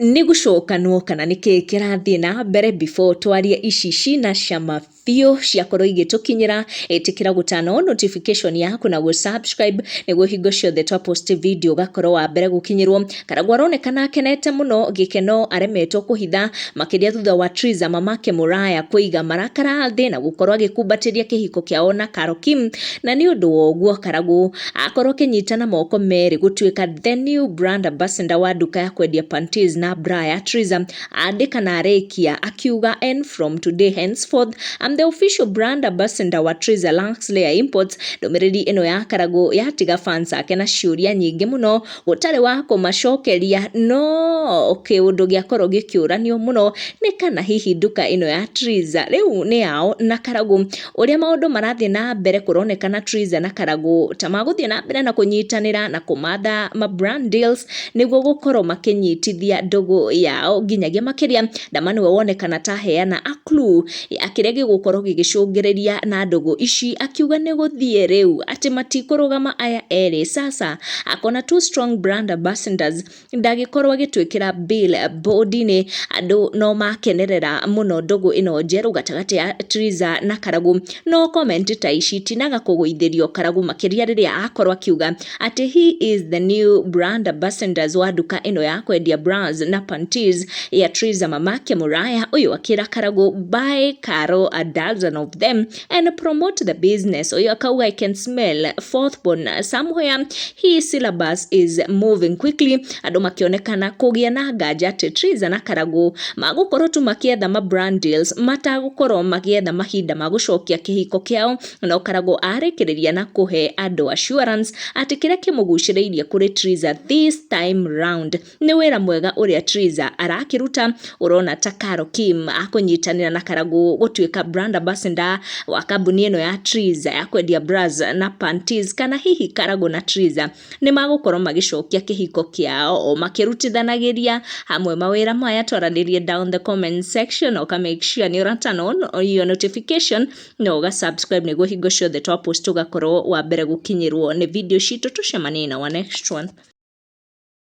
Nĩ gũcokanwo kana nĩ kĩĩ kĩrathiĩ na mbere before twarie ici cina cama biũ ciakorwo igĩtũkinyĩra. Ĩtĩkĩra gũtana notification yaku na gũ subscribe nĩguo hingo ciothe twa post video ũgakorwo wa mbere gũkinyĩrwo. Karagũ aronekana akenete mũno, gĩkeno aremetwo kũhitha, makĩria thutha wa Triza mamake Mũraya kũiga marakara thĩ na gũkorwo agĩkumbatĩria kĩhiko kĩao na Carol Kim. Na nĩ ũndũ wa ũguo Karagũ akorwo akĩnyitana moko merĩ gũtuĩka the new brand ambassador wa nduka ya kwendia panties na bra ya Triza. Andĩka na arĩkia akiuga, "And from today henceforth I'm the official brand ambassador wa Triza Lux Layer Imports." Ndũmĩrĩri ĩno ya Karagũ yatiga fans ake na ciũria nyingĩ mũno gũtarĩ wa kũmacokeria, no kĩũndũ gĩakorwo gĩkĩũranio mũno nĩ kana hihi nduka ĩno ya Triza rĩu nĩ yao na Karagũ. Ũrĩa maũndũ marathiĩ na mbere, kũronekana Triza na Karagũ ta magũthiĩ na mbere na kũnyitanĩra na kũmatha ma brand deals nĩguo gũkorwo makĩnyitithia ndũgũ yao nginyagia makĩria. Dama nĩwe wonekana ta heana a clue ya kĩrĩa gĩgũkorwo gĩgĩcũngĩrĩria na ndũgũ ici, akiuga nĩ gũthiĩ rĩu atĩ matikũrũgama aya erĩ. Sasa akona two strong brand ambassadors, ndagĩkorwo agĩtwĩkĩra billboard-inĩ. Andũ no makenerera mũno ndũgũ ĩno njerũ gatagatĩ ya Triza na Karagũ, no comment ta ici tinaga kũgũithĩrio Karagũ, makĩria rĩrĩa akorwo akiuga atĩ he is the new brand ambassadors wa nduka ĩno ya kwendia bras na panties ya Triza mamake Mũraya. Ũyũ akĩra Karagũ, "Buy Caro a dozen of them and promote the business." Ũyũ akauga, "I can smell fourth born somewhere, his syllabus is moving quickly." Andũ makĩonekana kũgĩa na nganja atĩ Triza na Karagũ magũkorwo tu makĩetha ma brand deals, matagũkorwo magĩetha mahinda ma gũcokia kĩhiko kĩao. No Karagũ arĩkĩrĩria na kũhe andũ assurance atĩ kĩrĩa kĩmũgucĩrĩirie kũrĩ Triza this time round nĩ wĩra mwega ũrĩa Triza arakĩruta. Ũrona ta Carol Kim akũnyitanĩra na Karagũ gũtuĩka brand ambassador wa kambuni ĩno ya Triza ya kwendia bras na panties, kana hihi Karagũ na Triza nĩ magũkorwo magĩcokia kĩhiko kĩao o makĩrutithanagĩria hamwe mawĩra maya? Twaranĩrie down the comment section. Ũka make sure nĩ ũra turn on your notification na ũga subscribe nĩguo hingo ciothe twa post ũgakorwo wa mbere gũkinyĩrwo nĩ video citũ. Tũcemanie na wa next one.